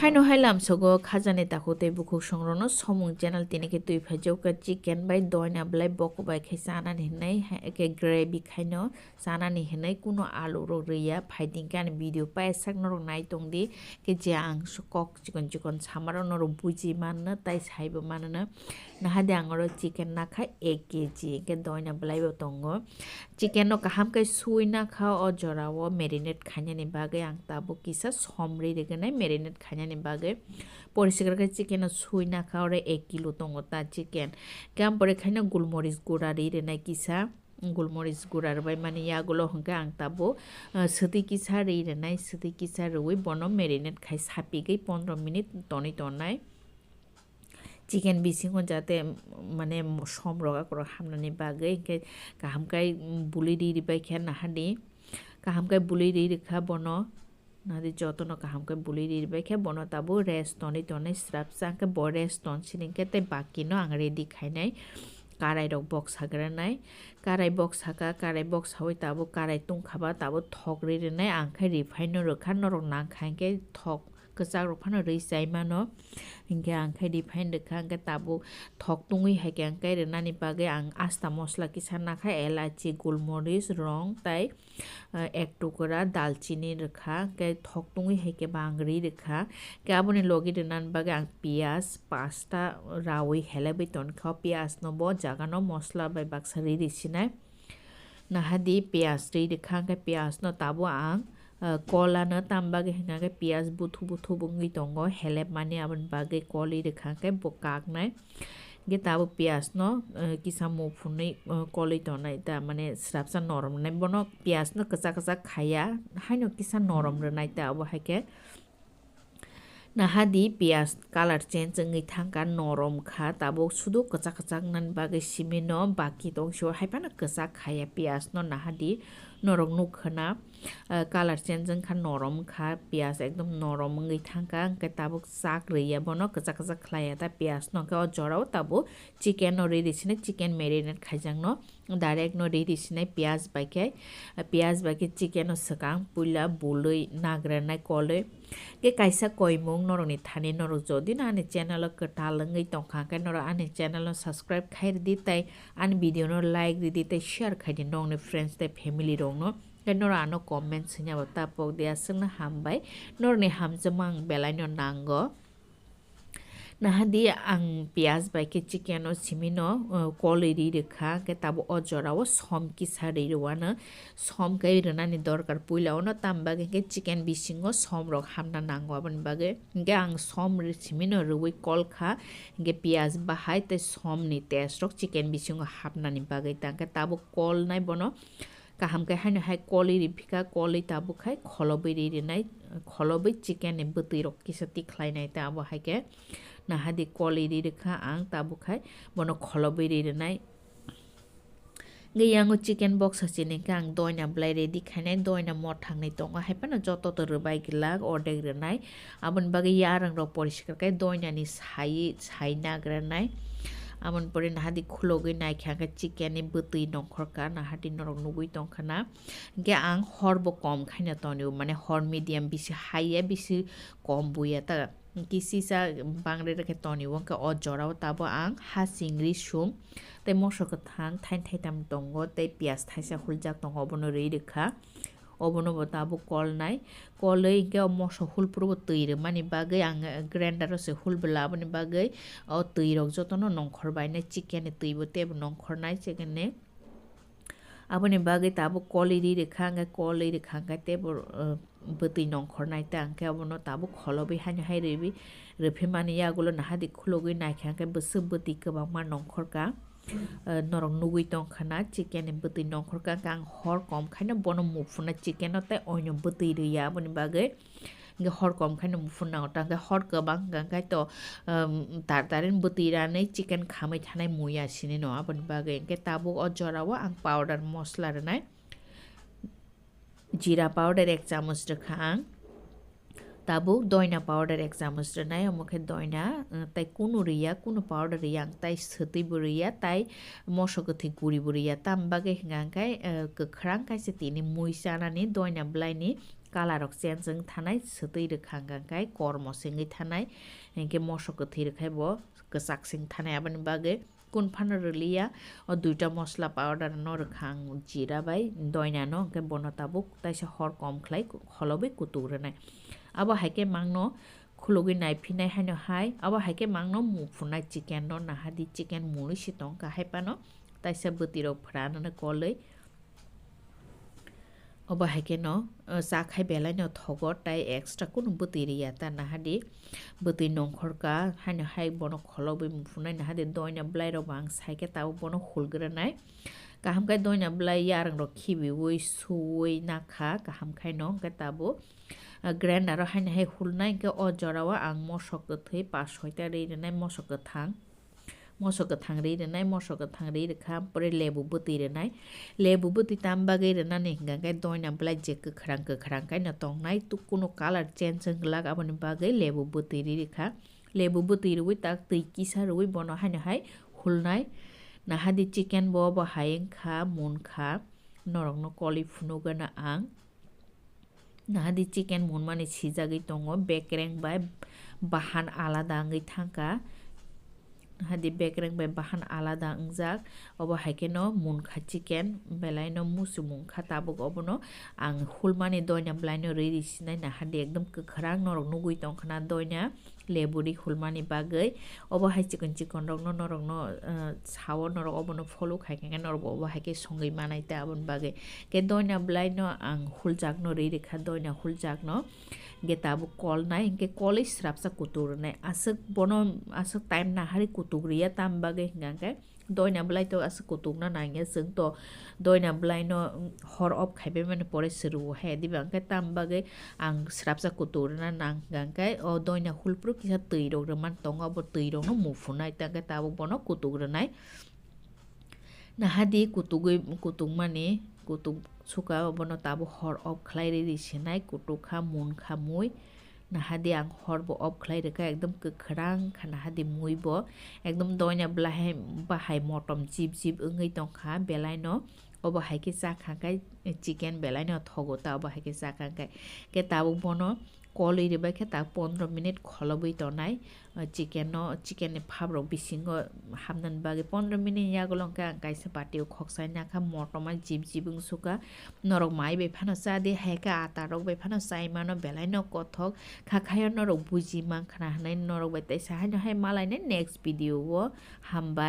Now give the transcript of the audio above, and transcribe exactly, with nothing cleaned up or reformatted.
Haino hai lamsogo khajani takhuk tei bukhuk songrokno somung channel tini khe twi phaijak kha chicken bai doina belai bokok bai khe chanani hinwi, hai khe gravy khaino chanani hinwi kuno alu rok rwya. Phaidi khe ani video paisa norok nai tongdi, khe je ang kok chikon chikon samarok norok buji manno tai saibo manno. Nahadi ang oro chicken nakha ek K G, hwnkhe doina belaibo tongo. Chicken no kaham khe suwi nakha o jorao marinate khainani bagwi ang tabuk kisa som ri rwgwnai marinate khainani bagwi. Poriskar khe chicken no suwi nakha, oro ek kilo tongo ta chicken. Khe ang pore khaino gulmoris gura ri rwnai kisa. Gulmoris gura rwbai mani yagulo hwnkhe ang tabuk, ah, swtwi kisa ri rwnai, swtwi kisa rwui bono marinate khai sapigwi pondro minute tonwi tonai. Chicken bisingo jate, mane, som rok akorok hamnani bagwi, hwnkhe kaham khe buli ri ribai khe nahadi, kaham khe buli ri rikha bono, nahadi jotono kaham khe buli ri ribai khe bono tabuk rest tonwi tonwi srapsa, hwnkhe bo rest ton sini hwnkhe tei bakino ang ready khainai, karai rok bok sagranai, karai bok saka, karai bok saui tabuk karai tungkhaba tabuk thok ri rinai, ang khe refine no rwkha, norok nangkha hwnkhe thok kwchak rok phano rwi chai mano. Hinkhe ang khe refine rwkha, hinkhe tabuk thok tungwi hai khe ang khe rwnani bagwi ang asta mosla kisa nakha, elachi, gulmoris, rong tai, eh, ek tukra dalchini rwkha, hinkhe thok tungwi hai khe bo ang ri rwkha. Hinkhe aboni logi rwnani bagwi ang piyaj pasta raui helebwi tonkha, o piyaj no bo jaga no mosla bai baksa ri ri sinai. Nahadi piyaj ri rwkha, hinkhe piyaj no tabuk ang, ah, kol ano, tam bagwi hwnkha khe piyaj buthu buthu wngwi tongo, helep mani aboni bagwi kol ri rwkha, hinkhe bo kaknai. Hinkhe tabuk piyaj no, ah, kisa muphunwi, ah, kolwi tongnai ta, mane srapsa norom rwnai, bono piyaj no kwchak kwchak khaiya, haino kisa norom rwnai ta, abo hai khe. Nahadi piyaj colour change wngwi thangkha, norom kha, tabuk sudu kwchak kwchak nani bagwi simi no baki tongsi o hai phano kwchak khaya piyaj no nahadi norok nukha na, ah, colour change wngkha, norom kha, piyaj ekdom norom wngwi thangkha, hwnkhe tabuk chak rwya bono kwchak kwchak khlaiya ta piyaj no, hwnkhe o jorao tabuk chicken no ready sini chicken marinate khaijak no. Direct no ready sinai piyaj bai khe, piyaj bai khe chicken no swkang puila bului nagranai kolwi. Khe kaisa koimung norokni thani norok jodi no ani channel o kwtal wngwi tongkha khe norok ani channel no subscribe khai rwdi tei ani video no like rwdi tei share khai di nokni friends tei family rok no. Khe norok ano comment swngya bo ta pok di, aswkno hambai, norokni hamjakma ang belai no nango. Nahadi ang piyaj bai khe chicken o simi no, uh, kolwi ri rwkha, hwnkhe tabuk o jora o som kisa ri rwano, som khe rwnani dorkar puila o no, tam bagwi hwnkhe chicken bisingo som rok hamna nango, aboni bagwi hwnkhe ang som ri simi no rwui kol kha, hwnkhe piyaj bahai tei som ni taste rok chicken bisingo hapnani bagwi, ta hwnkhe tabuk kol nai bono. Kaham khe haino hai kolwi ri phika, kolwi tabuk khai kholobwi ri rinai, kholobwi chicken ni bwtwi rok kisa tikhlai nai ta abo hai khe nahadi kolwi ri rwkha ang tabuk khai bono kholobwi ri rinai. Hwnkhe yango chicken boksa chini khe ang doina belai ready khainai, doina mothang ni tongo hai phano joto to rwbai glak ordek rwnai. Aboni bagwi yarang rok poriskar khe doina ni sai, sai nagranai. Aboni pore nahadi khulogwi naikha khe chicken ni bwtwi nongkhor ka, nahadi norok nugwi tongkha na. Hwnkhe ang hor bo kom khaina tonwi, mane hor medium, bisi high ya, bisi kom bo ya ta. Hwnkhe sisa bangre rwkhe tonwi, hwnkhe o jora o tabo ang ha chingri sum tei moso kwthang thain thaitam tongo, tei piyaj thaisa huljak tongo, obono rwi rwkha. Obono bo tabuk kolnai, kolwi hwnkhe o moso hulpro bo twi rwmani bagwi ang grinder o se hulbwla, aboni bagwi o twi rok jotono nongkhor bainai, chicken ni twi bo teibo nongkhornai, chicken ni. Aboni bagwi tabuk kolwi ri rwkha, hwnkhe kolwi rwkha, hwnkhe teibo, uh, bwtwi nongkhornai ta, hwnkhe obono tabuk kholobwi haino hai rwui rwphimani yagulo nahadi khulogwi naikha, hwnkhe bwswk bwtwi kwbangma nongkhorka. Uh, norok nugwi tongkha na chicken ni bwtwi nongkhorka, hwnkhe ang hor kom khaino bono muphunai chicken no tei oino bwtwi rwya, aboni bagwi hwnkhe hor kom khaino muphunna nango, ta hwnkhe hor kwbang hwnkhe to, um, tar tarin bwtwi ranwi chicken khamwi thanai muya sini no, aboni bagwi hwnkhe tabuk o jora o ang powder mosla rwnai. Jira powder ek chamuch rwkha ang. Tabuk doina powder ek chamuch rwnai, omo khe doina, uh, tei kunu rwya, kunu powder rwya ang, tei swtwi bo rwya, tei moso kwthwi guri bo rwya. Tam bagwi hwnka hwnkhe, uh, kwkhrang kaisa tini mui chanani doina bwlaini colour rok change wng thanai, swtwi rwkha hwnkha khe kormo se wngwi thanai, hinkhe mosok kwthwi rwkhai bo kwchak se wng thanai. Aboni bagwi kun phano rwliya, o duita mosla powder no rwkha ang, jira bai doina no, hinkhe bono tabuk taisa hor kom khlai kholobwi kutuk rwnai. Abo hai khe mangno khulugwi naiphinai haino hai, abo hai khe mangno muphunai chicken no, nahadi chicken muli si tong kha hai phano taisa bwtwi rok phranani kolwi. Obo hai khe no, uh, cha khai belai no thogo, tai extra kunu bwtwi rwya ta, nahadi bwtwi nongkhor kha, haino hai bono kholobwi muphunai, nahadi doina bwlai rok bo ang sai khe tabuk bono hulgranai. Kaham khe doina bwlai yarwng rok khibiwi suwi nakha kaham khai no, hwnkhe tabuk, uh, grinder o haino hai hulnai, hwnkhe o jora o ang mosok kwthwi pas soita ri rwnai, mosok kwthang. Mosok kwthang ri rwnai, mosok kwthang ri rwkha, pore lebu bwtwi rwnai. Lebu bwtwi tam bagwi rwnani hwnkha khe doina bwlai je kwkhwrang kwkhwrang khe no tongnai, tu-, kunu colour change wng glak, aboni bagwi lebu bwtwi ri rwkha. Lebu bwtwi rwui tak twi kisa rwui bono haino hai hulnai. Nahadi chicken bo, bo hai wngkha, munkha, norokno kolwi phunukgana ang. Nahadi chicken munmani sijagwi tongo, bekreng bai bahan alada wngwi thangkha. Nahadi bekreng bai bahan alada wngjak, obo hai kheno munkha chicken, belai no muchung mungkha tabuk obono ang hulmani doina bwlai no rwi rwi sinai, nahadi ekdom kwkhwrang norok nugwi tongkha na doina. Lebu ri hulmani bagwi. Obo hai chikon chikon rokno norokno, eh, sao norok obono follow khai khe norok bo obo hai khe songwi manai ta aboni bagwi. Khe doina bwlai no ang huljak no ri rikha, doina huljak no. Ge tabuk kol nai, hinkhe kolwi srapsa kutuk rwnai. Aswk bono, aswk time nahari kutuk riya, tam bagwi hwnka khe doina bwlai to aswk kutukna nangya, chwng to doina bwlai no hor off khaibai mani pore se rwo he diba, hwnkhe tam bagwi ang srapsa kutuk rwna nang hwnkhe o doina hulpro kisa twi rok rwmani tongo, abo twi rok no muphunai ta hwnkhe tabuk bono kutuk rwnai. Nahadi kutugwi, kutukmani, kutuk suka obono tabuk hor off khlai rwi rwi sinai, kutuk kha, mun kha mui. Nahadi ang hor bo off khlai rwkha, ekdom kwkhwrang kha nahadi mui bo, ekdom doina bwlai hai bahai motom jip jip wngwi tongkha belai no. Obo hai khe cha kha khe chicken belai no thogo ta, obo hai khe cha kha khe. Khe tabuk bono kolwi rwbai khe ta pondro minute kholobwi tonai. Chicken no, chicken ni phap rok bisingo hapnani bagwi pondro minute yagulo hwnkhe ang kaisa bati o khoksa nakha, motom jip jip wng sukha. Norok mai bai phano cha di, hai khe ata rok bai phano chai mano, belai no kothok kha khayo, norok buji mankha na hinwi norok bai teisa haino hai malainai next video o. Hambai.